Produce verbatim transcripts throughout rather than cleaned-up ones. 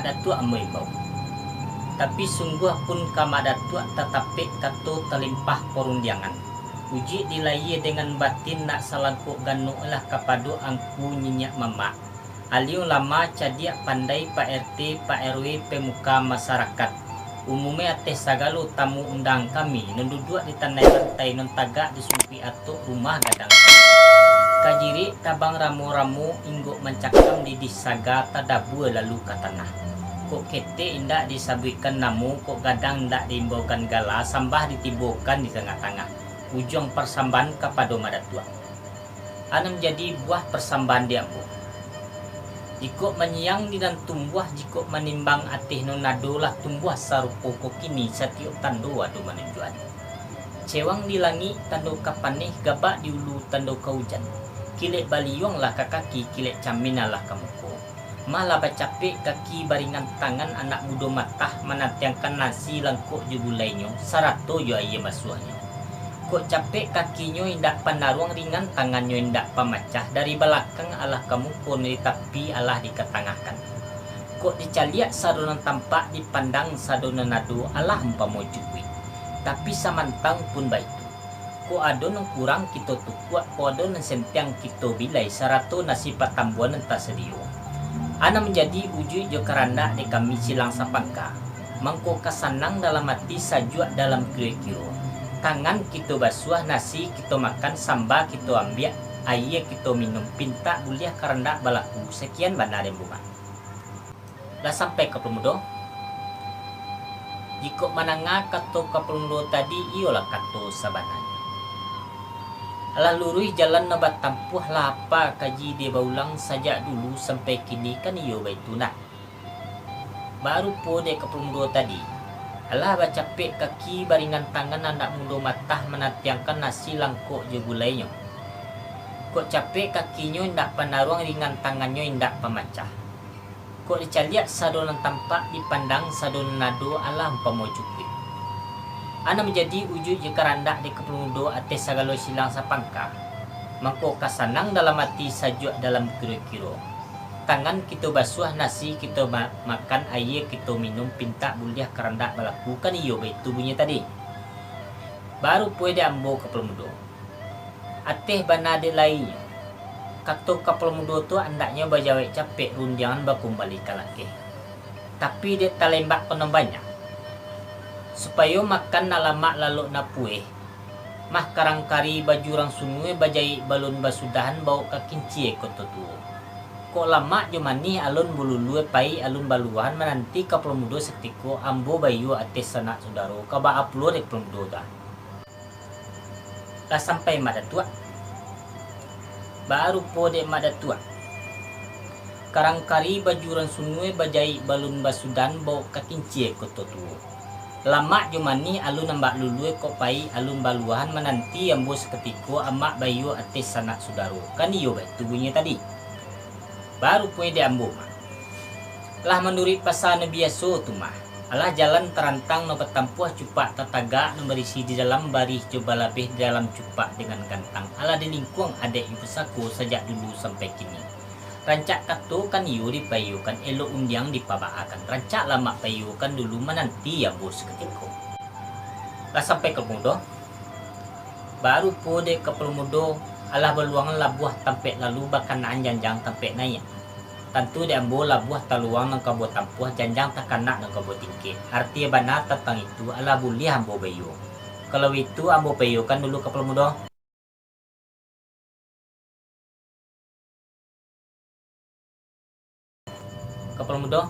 Datuak ambo imbau. Tapi sungguah pun ka Mak Datuak tatapek kato talimpah parundiangan. Ujuik di layie dangan batin nak salangkok ganoklah kapado angku niniak mamak. Alio lama cadiak pandai Pak R T, Pak R W, pemuka masarakat. Umumnyo ateh sagalo tamu undang kami, nan duduak di tanai lantai nan tagak di sumpuik atok rumah gadang. Kajirik tabang ramo-ramo inggok mancakam didih saga tadabua lalu ka tanah. Kok ketek indak disabuikkan namo, kok gadang indak diimbaukan gala, sambah ditibokan di tangah-tangah. Ujuang parsambahan kapado Mak Datuak. Anam jadi buah parsambahan di ambo. Jikok manyiang di nan tumbuah, jikok manimbang ateh nan ado lah tumbuah sarupo ko kini, satiok tando ado manunjuan. Cewang di langik tando ka paneh, gabak di ulu tando ka ujan. Kilek baliuang lah ka kaki, kilek camin lah ka muko. Mah lah bacapek kaki baringan tangan anak mudo matah manantiangkan nasi langkok jo gulainyo, sarato jo aia basuahnyo. Kok capek kakinyo indak panaruang ringan tangannyo indak pamacah, dari balakang alah ka muko, di tapi alah dikatangahkan. Kok dicaliak sado nan tampak, dipandang sado nan ado, alah umpamo cukuik. Tapi samantang pun baitu. Kok ado nan kurang kito tukuak, kok ado nan sentiang kito bilai, sarato nasi patambuan nan tasadio. Anam jadi ujuik jo karandak dek kami silang sapangka. Mangko ka sanang dalam ati, sajuak dalam kiro-kiro. Tangan kito basuah, nasi kito makan, samba kito ambiak, aia kito minum, pintak buliah karandak balaku, sakian bana den bungan. Lah sampai Kapalo Mudo? Jikok mandanga kato Kapalo Mudo tadi, iyolah kato sabananyo. Alah luruih jalan nan batampuah, lah apa kaji dek baulang, sajak dulu sampai kini kan iyo baitu nah. Barupo dek Kapalo Mudo tadi, alah bacapek kaki baringan tangan anak mudo matah manantiangkan nasi langkok jo gulainyo. Kok capek kakinyo indak panaruang, ringan tangannyo indak pamacah. Kok dicaliak sado nan tampak, dipandang sado nan ado, alah umpamo cukuik. Anam jadi ujuik jo karandak dek Kapalo Mudo ateh sagalo silang sapangka. Mangko ka sanang dalam ati, sajuak dalam kiro-kiro. Tangan kito basuah, nasi kito ma-, makan, aia kito minum, pintak buliah karandak balaku, kan iyo baitu bunyinyo tadi. Barupo dek ambo Kapalo Mudo. Ateh bana dek lai, kato Kapalo Mudo tu andaknyo bajawek capek, rundiangan bakumbali ka lakeh. Tapi dek talembak ko nan banyak, supayo makan nak lamak, lalok nak pueh, mah karang kari bajurang sunui, bajaik balun basudahan, bawok ka kincia koto tuo. Kok lamak jo manih alun balulua, paik alun baluahan, mananti Kapalo Mudo sakutiko, ambo baiyo ateh sanak sudaro, ka baa pulo dek Kapalo Mudo tu ah. Lah sampai Mak Datuak? Barupo dek Mak Datuak. Karang kari bajurang sunui, bajaik balun basudahan, bawok ka kincia koto tuo. Lamak jo manih alun ambak lulua, kok paik alun baluahan, mananti ambo sakutiko, amak baiyo ateh sanak sudaro. Kan iyo baitu bunyinyo tadi. Barupo dek ambo, Mak. Lah manuruik pasa nan biaso tu mah. Alah jalan tarantang nan batampuah, cupak tatagak nan barisi di dalam, barih jo balabeh di dalam cupak dangan gantang. Alah dilingkuang adaik jo pusako sajak dulu sampai kini. Rancak kato kan iyo dipaiyokan, elok undiang dipabaakan. Rancak lamak paiyokan dulu, mananti ambo sakutiko. Lah sampai Kapalo Mudo? Barupo dek Kapalo Mudo, alah baluangan labuah tampek lalu, bakanaan janjang tampek naiak. Tantu dek ambo labuah taluang nan ka ambo tampuah, janjang takanak nan ka ambo tingkek. Arati bana tantang itu, alah buliah ambo baiyo. Kalau itu, ambo paiyokan dulu Kapalo Mudo. Kapalo Mudo,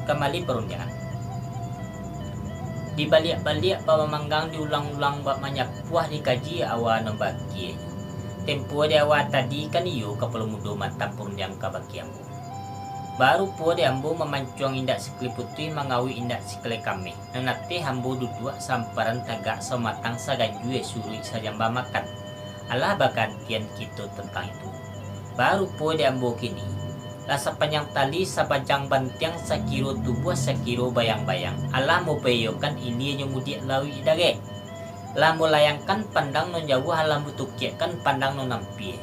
kambali parundiangan. Dibaliak-baliak bak mamanggang, diulang-ulang bak manyapuah, dikaji awa nan bakianyo. Tempo di awa tadi kan iyo Kapalo Mudo mantang parundiang ka baki ambo. Barupo dek ambo mamancuang indak sakali putuih, mangawik indak sakali kameh. Nan ateh ambo duduak samparan tagak, samatang saganjua suruik sajamba makan. Alah bagantian kito tantang itu. Barupo dek ambo kini, lah sapanjang tali, sapanjang bantiang, sakiro tubuah, sakiro bayang-bayang, alah mupaiyokan ilia nyo mudiak lauik dareh. Lah mulayangkan pandang nan jauah, alah mutukiakkan pandang nan ampia.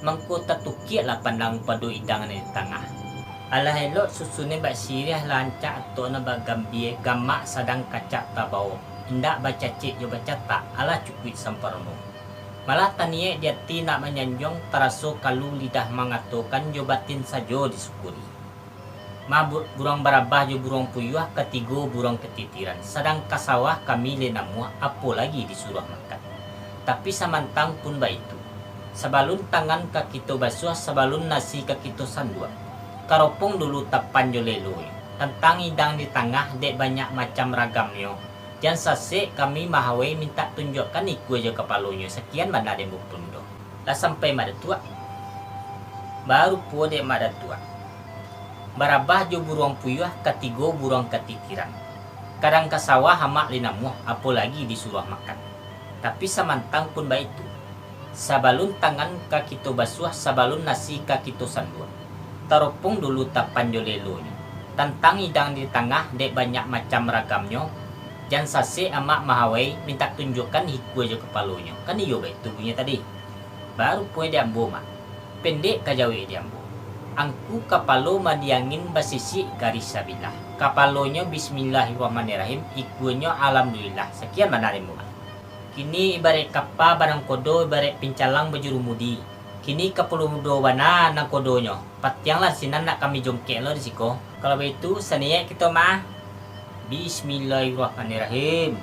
Mangko tatukiaklah pandang pado idang nan di tangah. Alah elok susunnyo bak siriah, lah rancak atoknyo bak gambia, gamak sadang kacak tabao, indak bacacek jo bacatak, alah cukuik samparono. Malah taniek di ati nak manyanjuang, taraso kalu lidah mangatokan, jo batin sajo disyukuri. Mah bu-, buruang barabah jo buruang puyuah, katigo buruang katitiran, sadang ka sawah kami lai namuah, apo lagi disuruah makan. Tapi samantang pun baitu, sabalun tangan ka kito basuah, sabalun nasi ka kito sanduak, taropong dulu tapan jo lelonyo, tantang idang di tangah, dek banyak macam ragamnyo. Jan sasek kami mahawai, mintak tunjuakkan ikua jo kapalonyo, sakian bana den bapundo. Lah sampai Mak Datuak? Barupo dek Mak Datuak. Barabah jo buruang puyuah, katigo buruang katitiran. Kadang ka sawah amak lai namuah, apo lagi disuruah makan. Tapi samantang pun baitu, sabalun tangan ka kito basuah, sabalun nasi ka kito sanduak, taropong dulu tapan jo lelonyo, tantang idang di tangah, dek banyak macam ragamnyo. Jan sasek amak mahawai, mintak tunjuakkan ikua jo kapalonyo. Kan iyo baitu bunyi tadi. Barupo dek ambo, Mak. Pendek ka jawek dek ambo. Angku kapalo mandi angin, basisik garih sabilah. Kapalonyo bismillahirrahmanirrahim, ikuanyo alhamdulillah. Sakian bana dek ambo, Mak. Kini ibaraik kapa banangkodo, ibaraik pincalang bajurumudi. Kini kapalo mudo bana nangkodonyo. Patianglah sinan, nak kami jongkek lo di siko. Kalau baitu, saniaik kito, Mak. Bismillahirrahmanirrahim.